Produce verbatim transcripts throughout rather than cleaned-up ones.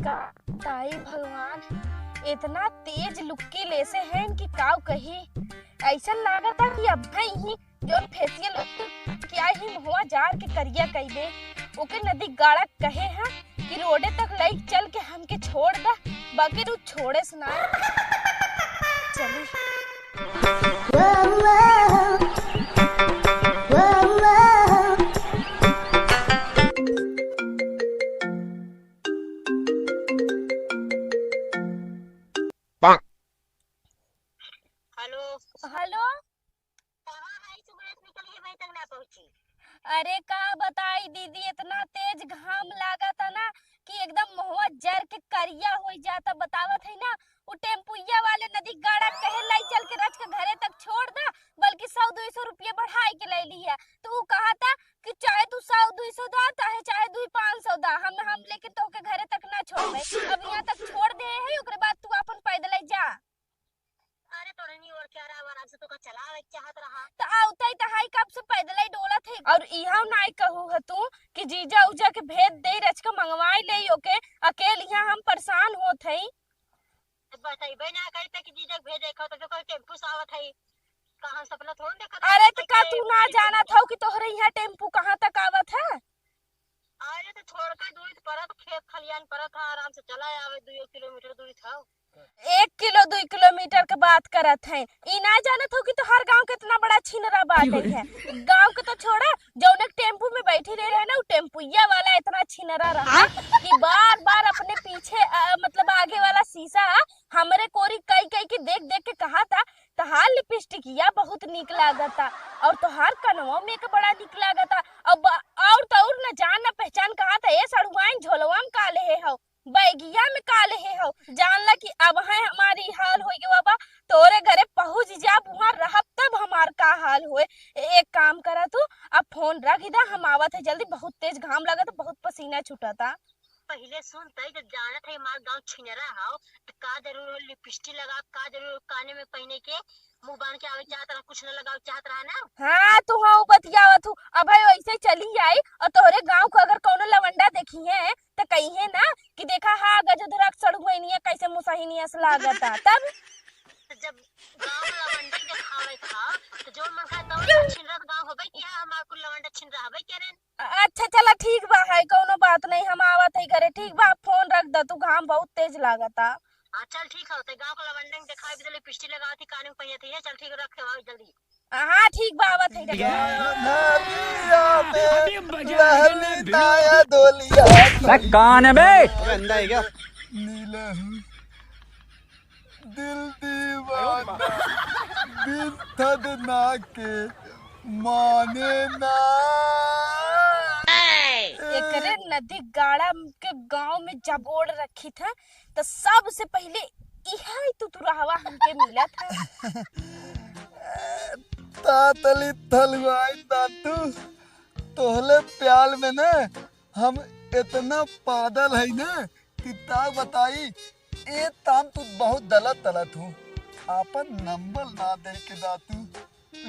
का बताई भगवान, इतना तेज लुक्की लेसे हैं कि काव कही। ऐसन लागता कि अब ही जौन फेसियल किया ही मुहवा जार के करिया कई दे। ओके नदी गाड़ा कहे हैं कि रोडे तक लई चल के हमके छोड़ दा, बाकी तू छोड़े से ना। चली। हेलो। हेलो। कहाँ है सुबह से निकली है, अभी तक ना पहुँची? अरे का बताई दीदी, इतना तेज घाम लागता ना कि एकदम मुहवा जर के करिया होइ जाता। बतावत है ना, उ टेम्पुइया वाले नदी गाड़ा कहे लाई चल के रच के घरे तक छोड़ दा, बल्कि सौ दुई सौ रुपये बढ़ाई के ले लिया। तो उ कहा था कि चाहे तू सौ दुई सौ दा, चाहे चाहे दुई पाँच सौ दा, हम हम लेकिन तोहके घरे तक ना छोड़बे। अब यहाँ तक छोड़ दे है, ओकरे बाद तू अपन पैदल ही जा। अरे तोरनी और क्या रहा, आराम से तो का चलावे के चाहत रहा। त आवतई त हाई कब से पैदल ही डोलत है। और इहाव नाई कहू ह तू कि जीजा उजा के भेज दे, रच के मंगवाई ले ओके, अकेल यहाँ हम परेशान होत हई। बतइबे ना करते कि जीजा के भेजे खाओ, तो जो कोई टेम्पू से आवत है, का हम सपना थोड़ी देखत अरे हई त कि का तू ना टेम्पू से जानत हो कि तोहरे यहाँ टेम्पू कहाँ तक आवत है? अरे तो छोड़ के दूर परत, खेत खलियान परत है, आराम से चला आवे, दुई किलोमीटर दूरी था। एक किलो दुई किलोमीटर के बात करत है, ई ना जानत हो कि तोहार गांव कितना बड़ा छिनरा बाटे है। गांव के तो छोड़ा, जौन एक टेम्पू में बैठी रहे रहे ना, उ टेम्पुइया वाला इतना छिनरा रहा कि बार बार अपने पीछे, अ, मतलब आगे वाला शीशा हमरे कोरी कई कई के देख देख के कहा था, "तोहार लिपस्टिकिया बहुत नीक लागता और तोहार कनवा में एक बड़ा नीक लागता।" अब और तो और न जान न पहचान कहा था, "ए सड़ुआइन, झोलवा में का लेहे हो?" बैगिया में का लेहे हो? जान ला कि अब है हमारी हाल होई गवा बा, तोरे घरे पहुँच जाब, वहाँ रहब तब हमार का हाल होए। ए-, एक काम करा तू, अब फोन रख दा, हम आवत है जल्दी, बहुत तेज घाम लगत, बहुत पसीना छूटता। पहिले सुन तई, जब जानत है हमार गाँव छिनरा हौ, त का जरूर हो लिपस्टिक लगा, का जरूर हो काने में पहने के, मुँह बांध के आवे चाहत रहा, कुछ न लगावे चाहत रहा ना। हाँ, तू हाँ बतियावत हूँ। अब है वैसे चली आई और तोहरे गाँव को अगर कौनो लवंडा देखी है त कही है ना कि देखा हा गजोधरा के सड़ुआइनिया कैसे मुसहिनिया से लागता। तब तो जब गाँव लवंडा ही देखावे था, तो जो मन का तौन छिनरा गाँव होबे कि है, हमार कुल लवंडा छिनरा हबे करे। अच्छा चला ठीक बा, है कौनो बात नहीं, हम आवत है घरे। ठीक बा, फोन रख द तू, घाम बहुत तेज लागता। हाँ चल ठीक है, तो गाँव के लवंडा के देखावे, लिपस्टिक लगावत ही, कान में पहिरत ही, चल ठीक रख के आओ जल्दी। हाँ ठीक बा, आवत है। अभी बजा देना बिल्ली। बे, कौन है बे? अबे अंधा है क्या? नीला हूँ। दिल दीवाना, बिन थदना के माने ना। एकरे नदी गाड़ा के गाँव में जबोड़ रखी था, तो सबसे पहिले इहे तुतुरहवा हमके मिला था। तातली थलुआइन दातू, तोहले प्याल में ना हम इतना पागल है ना कि ता बताई, ए तान तू बहुत दलत दलत हूँ। आपन नंबर ना दे के दातू,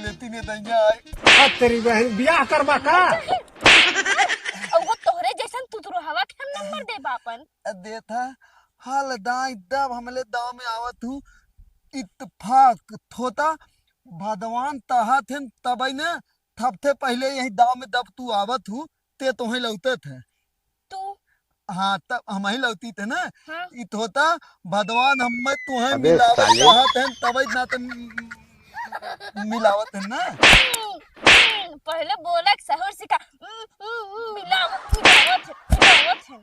लेती ने दैया आए। आ तेरी बहन, बियाह करबा का? और वो तोहरे जैसन तुतुरहवा के हम नंबर देबा आपन। अ, देथा, हाल दाई दब हमले दाव में आवत हूँ। इत्तेफाक थोता, भगवान तहा थे तबई ने, थपथे पहिले यही दाव में दब तू आवत हूँ, ते तोहे लौटत है। तू? हाँ, तब हमही लौटी थे ना। हाँ। इत होता, भगवान हम्मे तोहे अबे मिलावत साले। चाहत हैं, तबई ना त मिलावत हैं ना। पहिले बोले के सहूर सिखा। मिलावत, मिलावत है, मिलावत है।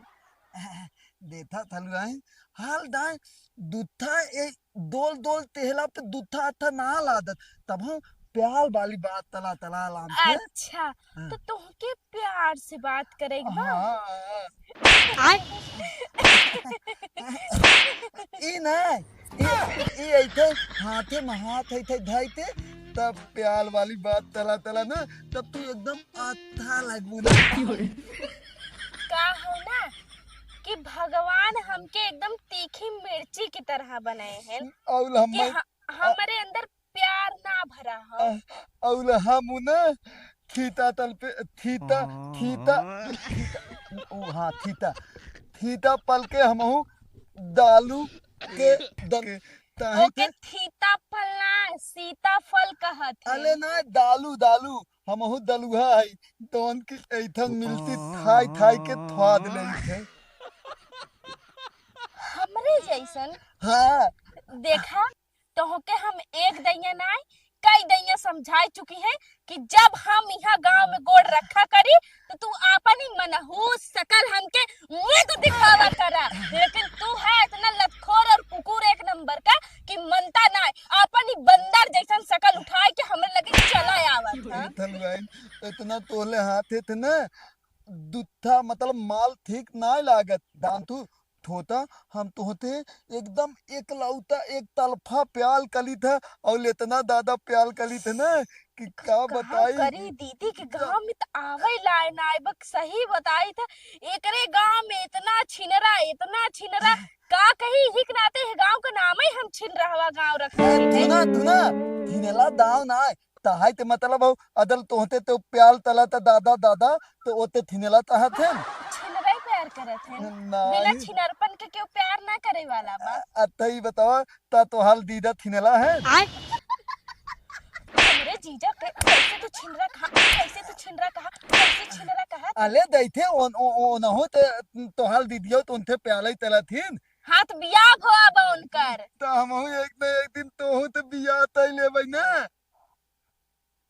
देथा थलुआइन, हाल दाई, दुथा ए दोल दोल तेहला पे दुथा अथा ना लादत, तब हम प्यार वाली बात तला तला लाम से। अच्छा, हाँ। तो तोहके प्यार से बात करे के बा? हाँ। आय। ई ना, ई, ई ऐसे हाथे में हाथ ऐसे धइते, तब प्यार वाली बात तला तला ना, तब तू एकदम अच्छा लगबू ना। का हो ना कि भगवान हमके एकदम तीखी मिर्ची की तरह बनाए हैं और कि हम ह-, हमरे अंदर प्यार ना भरा हो। अ, और हम ना थीता तल पे, थीता, थीता, थीता, ओ हाँ, थीता, सीताफल के हमहू दालू के दन-, ताही ओके, के सीताफल ना, सीताफल कहत है। अले ना, दालू, दालू, हमहू दलुहा है, तोन की ऐथन मिलती थाई थाई के थ्वाद लेई थे। हमरे जैसन? हाँ। देखा, तोहके हम एक दइया नाय, कई दइया समझाई चुकी है कि जब हम यहाँ गांव में गोड़ रखा करी, तो तू आपन ही मनहूस सकल हमके मुंह तो दिखावा करा। लेकिन तू है इतना लतखोर और कुकुर एक नंबर का कि मनता नाय, आपन ही बंदर जैसन सकल उठाए के हमरे लगे चला आवत है। थलुआइन, इतना तोले हाथ है थे ना, दुत्था मतलब माल ठीक नाय लागत। दान तू थोता, हम तोहते एकदम एकलौता, एक तरफा प्याल कली था, और इतना दादा प्याल कली था ना कि का कहाँ बताई। करी दीदी के गाँव में त आवे लाए ना आए, बक सही बताई था। एकरे गाँव में इतना छिनरा, इतना छिनरा, का कही, इही के नाते है गाँव का नाम ही हम छिनरहवा गाँव रख ए, रहे हैं। थुना, थुना, थिनेला दाव ना आए, तहाई ते मतलब हो, अदल तोहते तो प्याल तला त दादा, दादा, तो ओते थिनेला तहत है। छिनरई प्यार करत है। ना। बिना छिनरपन के क्यों प्यार ना करे वाला बा? अ-, अतई बतावा, ता तोहाल दीदा थिनेला है? आय। हमरे जीजा के, कैसे तू छिनरा कहा, कैसे तू छिनरा कहा, कैसे छिनरा कहा? अले दैथे, ओन-, ओ-, ओ-, ओनहु ते तोहाल दीदियो तो उनथे प्याला ही तला थिन। हाथ बियाह भवा बा उनकर। त हमहू एक न एक दिन तोहू ते बियाह तय लेबै ना।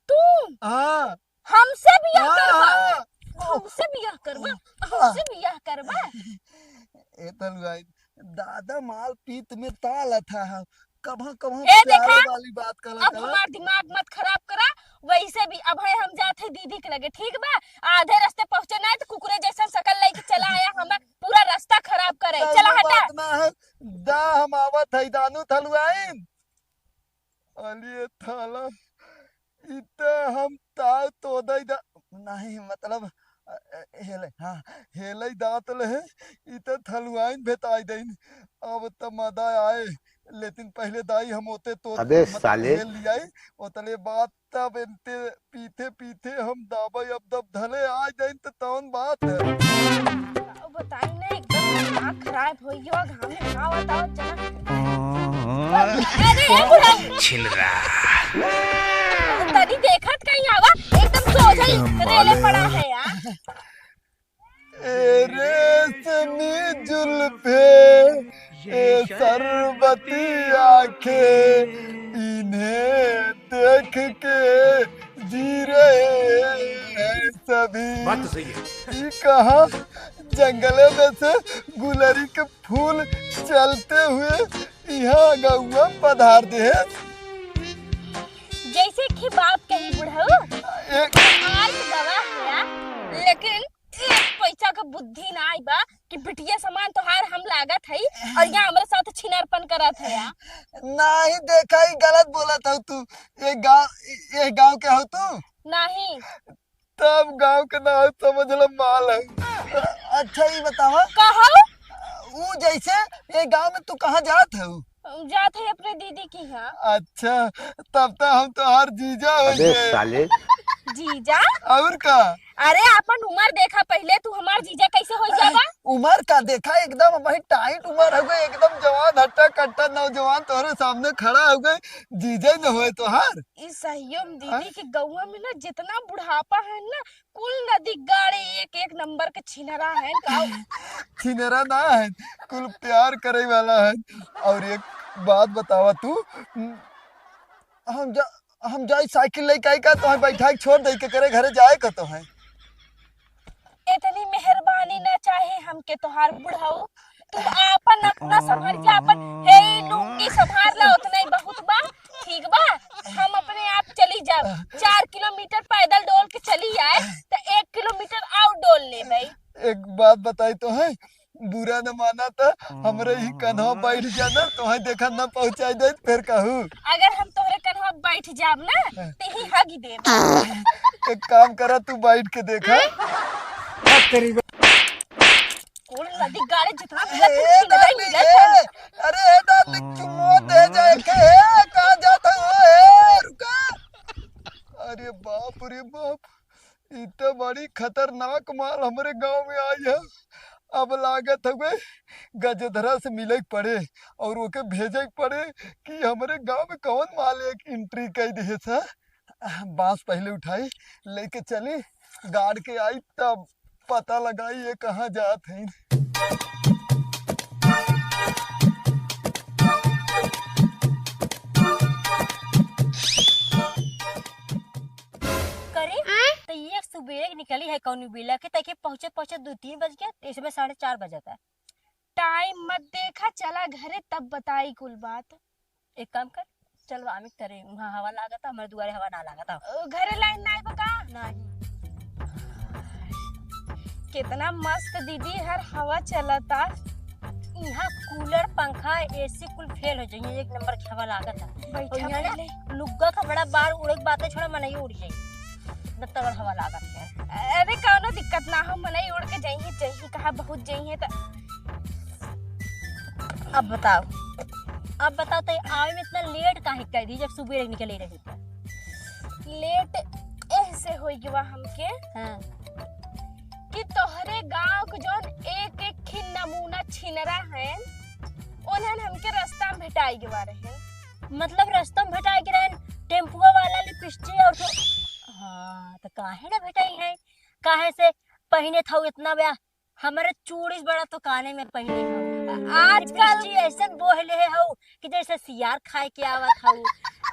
तू? हाँ। हमसे बियाह हाँ, करबा? हाँ। हमसे बियाह करबा? हाँ। हमसे बियाह करबा? ए तलुआइन, दादा माल पीत में ताल था, कभा, कभा ए, प्यारे देखा, वाली बात कला अब कला। हमार दिमाग मत खराब करा। वैसे भी अब है हम जात है दीदी के लगे, ठीक बा? आधे रास्ते पहुँचे ना तो कुकुरे जैसन शकल लेके चला आया, हमें पूरा रास्ता खराब करे। चला हटा। बात ना है, दा हम आवत है दानू थलुआइन। अलिए थाला, इ त हम ताव तो दई दा, नहीं, मतलब, अ, अ, हेले, हाँ, हेले दांत ले, इ त थलुआइन भेताई दइन। अब त मदा आए, लेकिन पहले दाई हम ओते तो, अबे मतलब, साले। हेल लियाई, ओतले बात तब एनते पीथे पीथे हम दाबई अब दब धले आ जाइन त तौन बात है। अब बताई ना, एकदम दिमाग खराब हो गया, घाम में घाव आता हो, चला। अरे, ए बुढ़ऊ। छिनरा। तनी देखत कहीं आवा, एकदम सोझा ही रेले पड़ा है यार। ए रेशमी जुल्फे, ए शरबती आंखें, इन्हें देख के जी रहे हैं सभी। बात तो सही है। ई कहाँ जंगले में से गुलरी के फूल चलते हुए यहाँ गौआ पधार दे। जैसे कि बाप कही बुढ़ऊ, एक आल गवाह है, लेकिन एक पैसा का बुद्धि ना आई बा कि बिटिया समान तोहार हम लागत हई और यहाँ हमरे साथ छिनरपन करत है। नहीं देखा, ई गलत बोलत हऊ तू। ये गाँव, ये गाँव के हऊ तू? नहीं। तब गाँव के नाम समझ लो माल है। अच्छा, ई बतावा। कहो? ऊ जैसे ये गाँव में तू कहाँ जात हऊ? जात है अपने दीदी की यहाँ। अच्छा, तब तो हम तोहार जीजा हो अबे गए। साले। जीजा? और का? अरे, अपन उम्र देखा पहले, तू हमार जीजा कैसे हो जाबा? उम्र का देखा, एकदम वही टाइट उम्र हो गई, एकदम जवान, हट्टा कट्टा नौजवान तोहरे सामने खड़ा हो गए, जीजा न होए तोहार। ई सहियो में दीदी हाँ? के गौवा में ना जितना बुढ़ापा है ना, कुल नदी गाड़े एक एक नंबर के छिनरा है का? छिनरा ना है, कुल प्यार करे वाला है। और एक बात बतावा तू, हम जा, हम जाई साइकिल लेके आई का, तोहे बैठा के छोड़ दे के करे घरे जाए का तोहे। इतनी मेहरबानी ना चाहे हमके तोहार बुढ़ऊ, तू आपन अपना संभाल के आपन हे लुंगी संभाल ला, उतना ही बहुत बा। ठीक बा, हम अपने आप चली जाब। चार किलोमीटर पैदल डोल के चली आए, त एक किलोमीटर और डोल लेबै। एक बात बताई तोहे, बुरा न माना त हमरे ही कन्हा बैठ जा ना, तोहे देखा ना पहुँचाई दे, फिर कहू। अगर हम तोहरे कन्हा बैठ जाब ना, हाँ। ते ही हगी देब। एक काम करा, तू बैठ के देखा। तेरी कुल नदी गाड़े जितना ए, मिला, तू ए, छिनरा ही darling, मिला ए, था। अरे, ए, darling, चुम्मो दे जाए के, ए, कहाँ जात हो, ए, रुका। अरे बाप रे बाप, ई तो बड़ी खतरनाक माल हमरे गांव में आई है। अब लागत हवे गजधरा से मिले के पड़े और ओके भेजे के पड़े कि हमरे गांव में कौन माल एक entry कई दिहे था। बांस पहले उठाई, लेके चली, गाड़ के आई, तब पता लगाई ये कहाँ जात हैं। करे, आय? तो ये सुबेरे निकली है कौनी बेला के, ताकि पहुँचे पहुँचे दो तीन बज गया, इसमें साढ़े चार बजा था। Time मत देखा, चला घरे तब बताई कुल बात। एक काम कर, चल वामिक तरे, वहाँ हवा लागत, हमारे दुआरे हवा ना लागत। ओ, घरे line ना आइबा का? नहीं। कितना मस्त दीदी हर हवा चलता। यहाँ cooler, पंखा, AC कुल fail हो जाइए, एक number की हवा लागत है। बैठा और यहाँ पहले। ना लुग्गा कपड़ा बाहर उड़े के बातें छोड़ा, मनई उड़ जाई, इतना तगड़ हवा लागत है। अरे कौनो दिक्कत ना हो, मनई उड़ के जाइए, जाइए कहा बहुत जाइए तो। अब बताओ, अब बताओ तो आवे में इतना late काहे कर दी जब सुबह निकले रही तो? Late ऐसे होई गवा हमके हाँ। कि तोहरे गांव के जौन एक एक खिन नमूना छिनरा हैं, उन्हन हमके रास्ता में भेटाई गवा रहे। मतलब रास्ता में भेटाई के रहे, टेम्पुआ वाला लिपस्टिक और तो, हाँ, तो काहे ना भेटाई है? काहे से पहिने था इतना ब्या हमरे चूड़ी से बड़ा तो काने में पहिने हऊ। आजकल लिपस्टिक ऐसन बोह लेहे हऊ कि जैसे सियार खाए के आवत हऊ।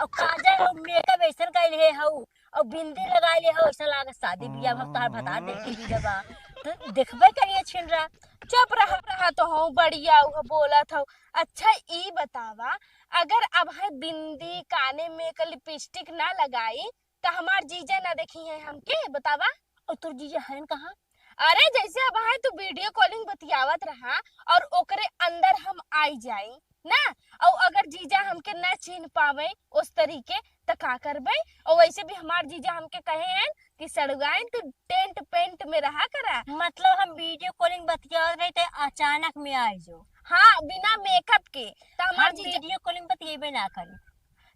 और काजल और makeup ऐसन कइ लेहे हऊ। और बिंदी लगाए लेहे हऊ, ऐसा लागत शादी बियाह में तोहार भतार देख के भी देबा। तो देखबे करिए छिनरा। चुप रहा, रहा तो हऊ, बढ़िया उह बोलत हऊ। अच्छा ई बतावा, अगर अब है बिंदी काने में एक लिपस्टिक ना लगाई, त हमार जीजा ना देखी है हमके, बतावा। और तोर जीजा हन कहाँ? अरे जैसे अब है तू video calling बतियावत रहा और ओकरे अंदर हम आई जाई ना, और अगर जीजा हमके ना चिन्ह पावे उस तरीके त का करबे? और वैसे भी हमार जीजा हमके कहे हैं कि सड़ुआइन तू tent pant में रहा करा। मतलब हम video calling बतियावत रही त अचानक में आई जो। हाँ, बिना makeup के। त हमार हम जीजा video calling बतियेबे ना करी।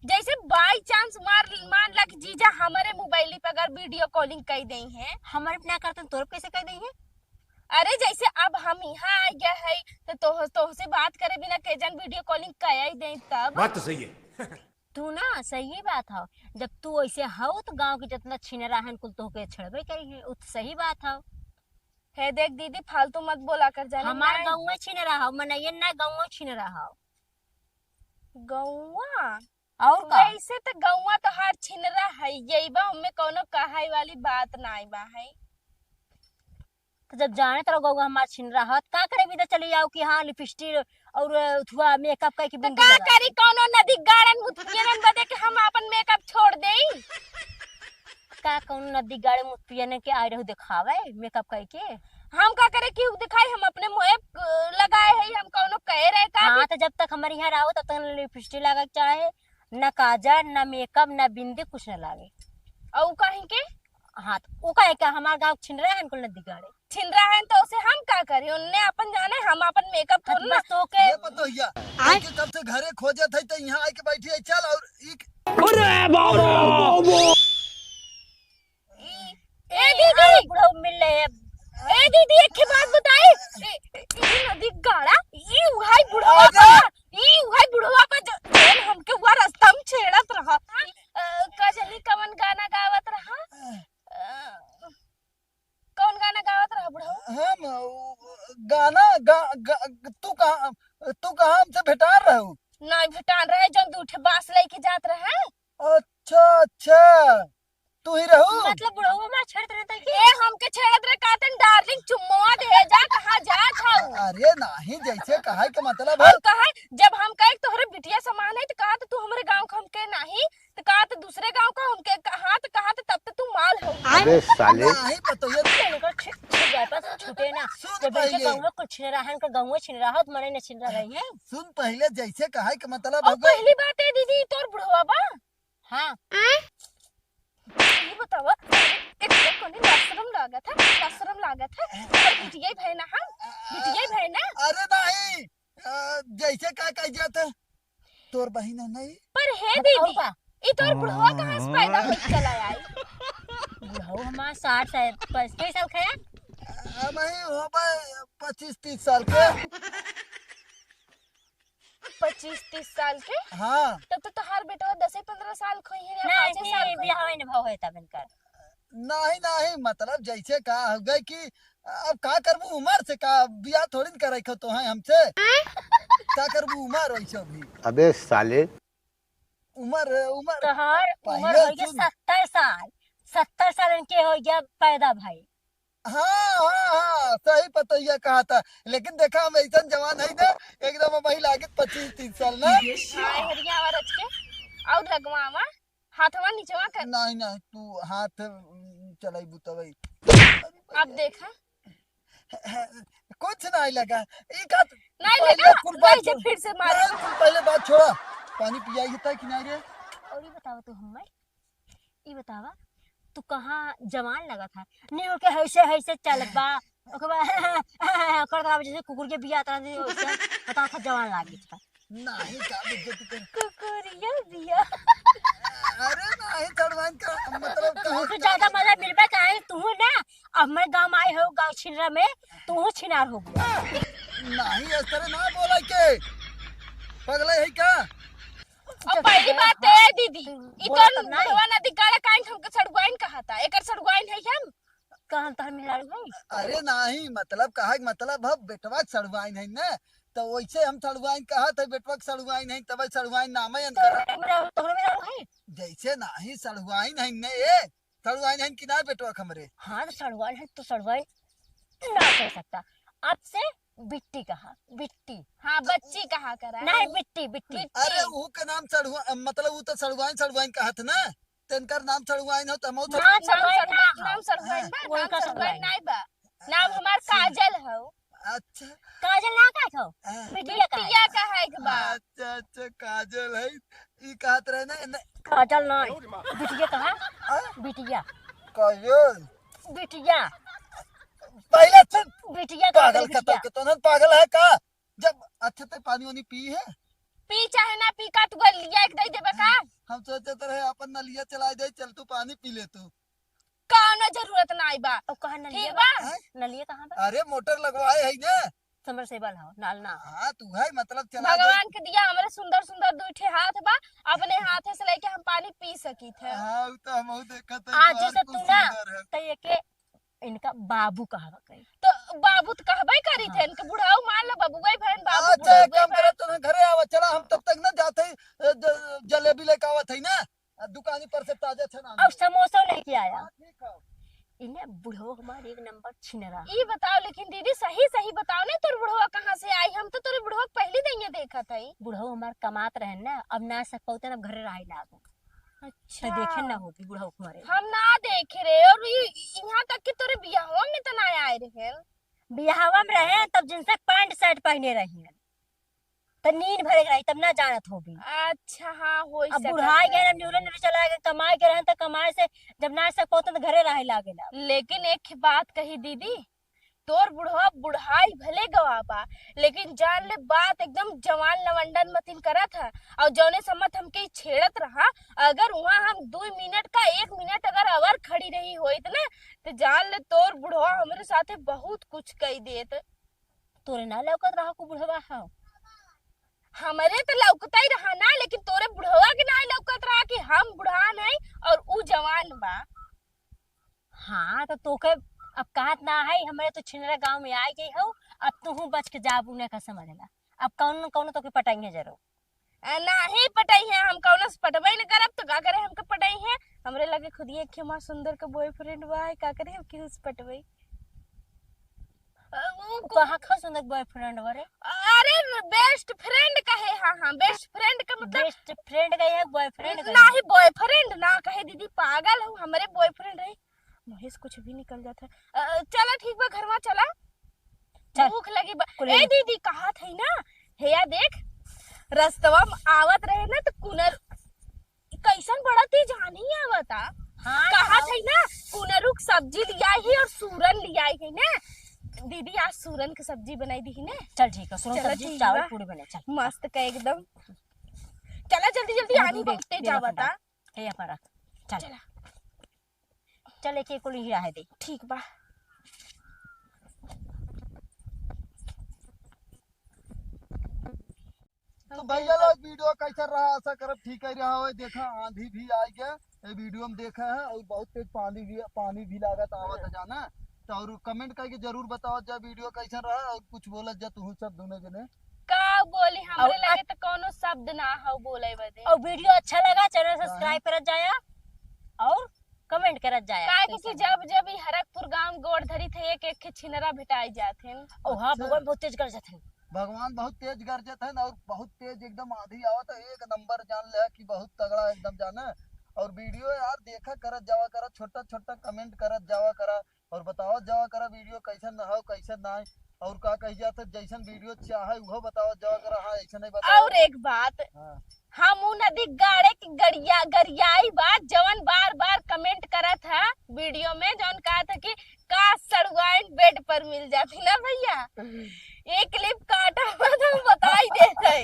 जैसे by chance मार, मान ला कि जीजा हमारे mobile पे अगर video calling कई देई हैं। हमारे पे ना करते, तोर पे कैसे कई देई हैं? अरे जैसे अब हम यहाँ आ गया है, तो तोह, तोह से बात करे बिना के जन video calling कई देई तब? बात तो सही है। तू ना, सही बात हौ। जब तू ऐसे हौ, तो गाँव के जितना छिनरा हन, कुल तोहके छेड़बे करी हैं। उ तो सही बात हौ। हे देख दीदी, फालतू मत बोला कर जाने हमार ना। गौवा छिनरा हौ, मनैया ना गौवा छिनरा हौ। गौवा? और का? वैसे तो गौवा तो हार छिनरा है, यही बा, हमें कौनो कहाई वाली बात नाई बा है। तो जब जाने तरह गौवा हमार छिनरा हौ, तो का करे, बिदा चली आओ कि हाँ, लिपस्टिक और थुआ makeup कई के तो बिंदी का लगा। करी, कौनो नदी गाड़न मुत पियनन बदे के हम आपन makeup छोड़ देई? का कौनो नदी गाड़े मुत पियनन के आए रहू देखावे makeup कई के? हम का करे कि दिखाई, हम अपने मुँहे, अ, लगाए है, हम कौनो कहे रहे का हाँ, कि तो जब तक हमारे यहाँ रहो, तब तक लिपस्टिक लगा के चाहे, ना काजर, ना makeup, ना बिंदी, कुछ ना लागे। और उ कहीं के? हाँ, तो उ कहे का हमार गाँव छिनरा है, इनको नदी गाड़े। छिनरा है तो उसे हम का करी? उनने अपन जाने, हम अपन makeup थोड़ी ना। बस तो के ये पतोहिया, आय? के कब से घरे खोजत है, तो यहाँ आके बैठी है, चल और ई अरे बाबा! ए दीदी! बुढ़ऊ मिल ले। ए दीदी, एक ठे बात बताई। ए, ए, ई नदी गाड़ा, ई उहाई बुढ़वा अरे! बा, ई उहाई बुढ़वा बा जो, जौन हमके हुआ रास्ता में छेड़त रहा। अ, का जानी कवन गाना गावत रहा? अ, कौन गाना गावत रहा बुढ़ऊ? हम, उ, गाना गा, गा, तू कहाँ, तू कहाँ हमसे भेटान रहू? नहीं भेटान रहे, जौन दू ठे बांस लेके जात रहे। अच्छा, अच्छा। तू ही रहू? मतलब बुढ़ऊ हमार छेड़त रहता है कि? ए, हमके छेड़त रहे, कहतन, "Darling, चुम्मवा दे जा, कहाँ जात हऊ?" अरे नाही, जैसे कहे के मतलब है। और कहे, जब हम कहे, "तोहरे बिटिया समान है," तो कहत, "तू हमरे गाँव का हमके नाही," तो कहत, "दूसरे गाँव का हमके," कहत, कहत, "तब तो तू माल हो।" अरे साले। नाही, पतोहिया। इनका छि-, छिप जाए, बस छूटे ना। सुन जब इनके पहले। गाँव में कुछ छिन रहा है, इनका गाँव में छिन रहा हो, तो मने न छिन रहा है। सुन पहले, जैसे कहे के मतलब और है। पहली बात है दीदी, तोर बुढ़वा बा? हाँ। आय? ये बतावा, एक तो कोनी लाज शरम लागत है, लाज शरम लागत है। और बिटिया भय ना हम, बिटिया भय ना। अरे नाही, अ, जैसे का कह जात है, तोर बहिन है नहीं? पर हे और दीदी, का? ई तोर बुढ़वा कहाँ से पैदा होई चला आई? बुढ़ऊ हमार साठ साल, पचास साल का है। अब ही होबे पच्चीस तीस साल के। पच्चीस तीस साल के? हाँ। तब तो तोहार बेटवा दसे पन्द्रह साल के होई है या नहीं, पाँचे साल के? बियाह नहीं भव है तब इनकर। नहीं, नहीं, मतलब जैसे का हो गए कि अब का करबू उम्र से, का बियाह थोड़ी न करे को तो है हमसे। का करबू उम्र वैसे भी। अबे साले। उम्र, उम्र तोहार उम्र पहले हो गया सुन। सत्तर साल। सत्तर साल इनके हो गया पैदा भाई। हाँ, हाँ, हाँ, सही पतैया कहा था। लेकिन देखा, हम ऐसन जवान है ना, एकदम हम वही लागे पच्चीस तीस साल ना। हाय हरिया और रच के, और लगवावा, हाथवा नीचवा कर। नहीं, नहीं, तू हाथ, उम, चलाई बुतवई। अब देखा। कुछ नहीं लगा। ई का नहीं पहले लगा, कुल बात नहीं, छोड़। फिर से मारो। नहीं, तू पहले बात छोड़ा। पानी पियाई है कि नहीं रे? और ये बतावा तू हमें, ई बतावा, तू कहाँ जवान लगा था? नहीं होके हैसे, हैसे चलत बा। ओकर बाद, ओकर बाद जैसे कुकुर के बिया आता है, वैसे बता था, जवान लागे था। नहीं, का बेइज्जती कर। कुकुरिया बिया। अरे नहीं, चढ़वाइन का मतलब तू कहाँ तो ज्यादा मजा मिलबे काहे, तू ना, अब मैं गाँव आई हो, गाँव छिनरा में, तू छिनार हो गया। नहीं, इस तरह ना बोला के। पगला है क्या? और पहली बात तो ए दीदी, ई बोला कौन तब नहीं। बुढ़वा नदी काला काइन हमके सड़ुआइन कहा था? एकर सड़ुआइन है हम? कहन तहर मेहरारू है? अरे नहीं, मतलब कहा के मतलब है बेटवा के सड़ुआइन है ना, तो वैसे हम सड़ुआइन कहा था, बेटवा के सड़ुआइन है, तब सड़ुआइन नाम है तो इनकर। हमरा तोहरे मेहरारू है? जैसे नहीं सड़ुआइन है ने, ए, सड़ुआइन है कि ना बेटवा के हमरे? हाँ, तो सड़ुआइन है तो सड़ुआइन ना कह सकता। आपसे बिट्टी कहा, बिट्टी। हाँ, बच्ची कहा करा। नहीं, बिट्टी, बिट्टी। बिट्टी। अरे, ऊ के नाम सड़ुआ-, मतलब, ऊ तो सड़ुआइन, सड़ुआइन कहत ना, तेनकर नाम सड़ुआइन हो, तो हम नाम सड़ुआइन सड़ुआइन ना, ना, नाम सड़ुआइन हाँ। बा, वो नाम इनका सड़ुआइन सड़ुआइन। नहीं बा। नाम हमार अच्छा। काजल हो। अच्छा। काजल ना कहत हो? हाँ। बिटिया कहत बिटिया हो। कहा एक बा। अच्छा, अच्छा, काजल है। ई कहत रहे ना, न- काजल नहीं, बिटिया कहा? हाँ? बिटिया। काजल। बिटिया। पहले से बिटिया कहा, पागल बिटिया। कतौ के तो ना पागल है का? जब अच्छा ते पानी वानी पी है? पी चाहे ना पी, का तू गलिया एक दे देबे का? हम सोचत रहे अपन नलिया चला दे, चल तू पानी पी ले तू। कौनो जरूरत नाई बा। अब कहाँ नलिया ठीक बा? बा? हैं? नलिया कहाँ बा? अरे मोटर लगवाए है ना। समरसेबल हो, नाल ना हो। हाँ, तू है मतलब चला दे। भगवान के दिया हमरे सुंदर सुंदर दुई ठे हाथ बा, अपने हाथे से लेके हम पानी पी सकीत है। हाँ, उ तो हमहू देखत है, आज तोहार जैसे खूब तू ना, सुंदर है। तो ये के इनका बाबू कहवा करी। तो बाबू तो कहबे करी थे, हाँ। इनके बुढ़ाऊ मान लो, बबुआ ही भैन, बाबू अच्छा, बुढ़ाऊ एक काम भैन। करो, तू घरे आवा, चला, हम तब तक ना जाते हैं, अ, ज-, जलेबी लेके आवत है ना, अ, दुकानी पर से ताजा छना। अब समोसा लेके आया। हाँ, ठीक है। इन्हें बुढ़ो हमारे एक नंबर छिनरा। ई बताओ, लेकिन दीदी, सही सही बताओ ना, तोर बुढ़वा कहाँ से आई? हम तो तोरे बुढ़वा के पहली दइये देखत हई। बुढ़ो हमार कमात रहे ना, अब ना सक पौते ना, अब घरे रहे लागो। अच्छा। तो देखे ना होगी बुढ़ऊ के मारे। हम ना देखे रे, और ई, यहाँ तक कि तोरे बियाहवा में तो ना आए रहे। बियाहवा में रहे तब जिनसे पैंट शर्ट पहने रही है, तो नींद भरे रही, तब ना जानत होगी। अच्छा, हाँ, हो अब सकत बुढ़ाई है। गए, न्यूरे न्यूरे चला गए, कमाए के रहन तो कमाए से जब ना सक पौते तो घरे रहे लागेला। लेकिन एक बात कही दीदी, तोर बुढ़वा बुढ़ाई भले गवा बा, लेकिन जान ले बात एकदम जवान लवंडन मतिन करत है। और जौने समत हमके ई छेड़त रहा, अगर वहाँ हम दो मिनट का एक मिनट अगर और खड़ी रही होइत ना, तो जान ले तोर बुढ़वा हमरे साथे बहुत कुछ कई देत। तोरे ना लौकत रहा को बुढ़वा हो? हमरे तो लौकता ही रहा ना, लेकिन तोरे बुढ़वा के ना लौकत रहा कि हम बुढ़ान है और ऊ जवान बा। हाँ, तो तोके अब कहत ना है, हमरे तो छिनरा गाँव में आ गई हो, अब तू बच के जाब, उन्हें का समझ ला। अब कौन न कौन तोके पटाई है जरूर। आ, नाही पटाई है, हम कौनो से पटबे न करब, तो का करे हमके पटाई है? हमरे लगे खुद ही एक हमार सुंदर के बॉयफ्रेंड बा है, का करे हम केहू से पटबे? अ, उ उ कहाँ का सुंदर बॉयफ्रेंड बा रे? अरे, बेस्ट फ्रेंड कहे, हाँ, हाँ, बेस्ट फ्रेंड का मतलब बेस्ट फ्रेंड का है, बॉयफ्रेंड का है। नाही, बॉयफ्रेंड ना कहे दीदी, पागल हूँ, हमरे बॉयफ्रेंड है। महेश कुछ भी निकल जात है। अ, चला ठीक बा, घरवा चला। चल। भूख लगी बा। कुल ए दीदी, कहा थई ना, हेया देख, रस्तवा में आवत रहे ना तो कुनर, कैसन बड़ा तेज आनी आवता। हाँ, कहा थई ना, कुनरुक सब्जी लियाई ही और सूरन लियाई ही ना। दीदी, आज सूरन के सब्जी बनाई दी ही ने। चल ठीक है, सूरन चला सब्जी, ठीक चावल, बा। पूरी बने, चल। मस्त का एकदम। चला जल्दी जल्दी, दे, आनी दे, बहुत तेज दे, आवता। हे अपन रख। चल। चला। चल, एक, एक कुल ही रहे दे। ठीक बा। तो भैया लोग, वीडियो कैसा रहा? आशा करब ठीक ही रहा होय। देखा, आंधी भी आ गया, ये वीडियो में देखा है, और बहुत तेज पानी भी, पानी भी लागत आवत है जाना। तो और कमेंट करके जरूर बताओ जा वीडियो कैसा रहा, और कुछ बोलत जा तू सब दोनों जने। का बोली, हमरे और लगे तो कोनो शब्द ना हो बोले बदे। और वीडियो अच्छा लगा, चैनल हाँ। सब्सक्राइब करत जाया और कमेंट करत जाया। काहे कि जब जब ई हरकपुर गांव गोड़ धरी थे, एक एक के छिनरा भेटाई जात हैं। ओ हाँ, अच्छा। भगवान बहुत तेज गरजत हैं। भगवान बहुत तेज गरजत हैं और बहुत तेज एकदम आंधी आवत है, एक नंबर जान ले कि बहुत तगड़ा एकदम जाने। और वीडियो यार देखा करत जावा करा, छोटा छोटा कमेंट करत जावा करा और बतावत जावा करा वीडियो कैसन रहा, कैसन ना। और का कही जात है, जैसन वीडियो चाहे उहो बतावत जावा करा। हाँ, ऐसे नहीं बताओ। और एक बात, हाँ। हम उ नदी गाड़े के गड़िया, गरियाई बा, जवन बार बार कमेंट करत है वीडियो में, जवन कहत है कि का सड़ुआइन बेड पर मिल जाती ना भैया। एक क्लिप काटा हुआ तो हम बताई देत है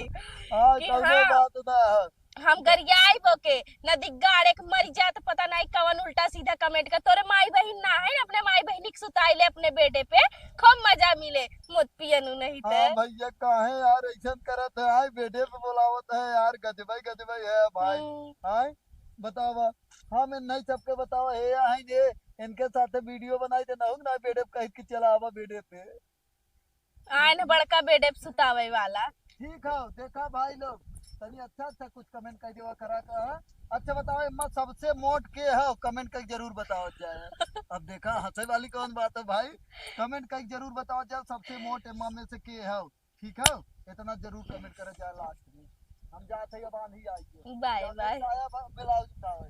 हाँ, कि कौनो हाँ, बात ना है। हम गरियाई बोके नदी गाड़े के मर जात, पता नहीं कवन उल्टा सीधा कमेंट कर। तोरे माई बहिन ना है, अपने माई बहिन के सुताई ले अपने बेडे पे, खूब मजा मिले। मत पियनु नहीं ते। हाँ भैया, काहे यार ऐसन करत है? आए बेडे पे बोलावत है यार, गजबई गजबई है भाई। हम्म। आए बतावा, हम इन नहीं सबके बतावा, हे आए जे इनके साथे वीडियो बनाई दे, नहुक ना बेडे पे कह के चला आवा बेडे पे। आए न बड़का बेडे पे सुतावे वाला। ठीक है, देखा भाई लोग, तनी अच्छा अच्छा कुछ कमेंट कर देवा करा का। अच्छा बताओ, एम्मा सबसे मोट के है, कमेंट करके जरूर बताओ जाए। अब देखा, हंसे वाली कौन बात है भाई, कमेंट करके जरूर बताओ जाए, सबसे मोट एम्मा में से के है, ठीक है, इतना जरूर कमेंट करा जाए लास्ट में। हम जाते हैं, अब आंधी आई है। बाय, जाते बाय। आया बा-, ब्लाउज उठावे।